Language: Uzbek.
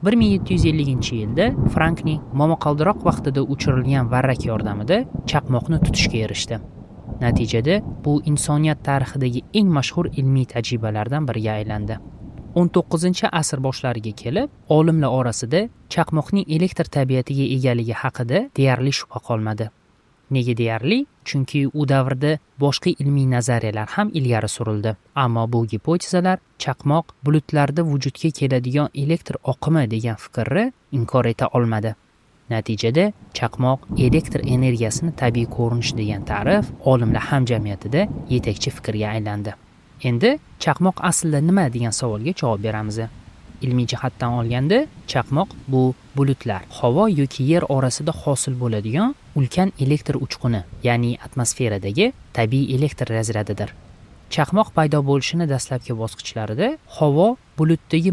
1750-yilda Franklin momaqaldiroq vaqtida uchirilgan varrak yordamida chaqmoqni tutishga erishdi. Natijada bu insoniyat tarixidagi eng mashhur ilmiy tajribalardan biriga aylandi. 19-asr boshlariga kelib, olimlar orasida chaqmoqning elektr tabiatiga egaligi haqida deyarli shubha qolmadi. Nega deyarli? Chunki u davrda boshqa ilmiy nazariyalar ham ilgari surildi. Ammo bu gipotezalar chaqmoq bulutlarda vujudga keladigan elektr oqimi degan fikrni inkor eta olmadi. Natijada chaqmoq elektr energiyasini tabiiy ko'rinish degan ta'rif olimlar hamjamiyatida yetakchi fikrga aylandi. Endi chaqmoq aslida nima degan savolga javob beramiz. Ilmiy jihatdan olganda, chaqmoq bu bulutlar, havo yoki yer orasida hosil bo'ladigan ulkan elektr uchquni, ya'ni atmosferadagi tabiiy elektr razryadidir. Chaqmoq paydo bo'lishini dastlabki bosqichlarida havo bulutdagi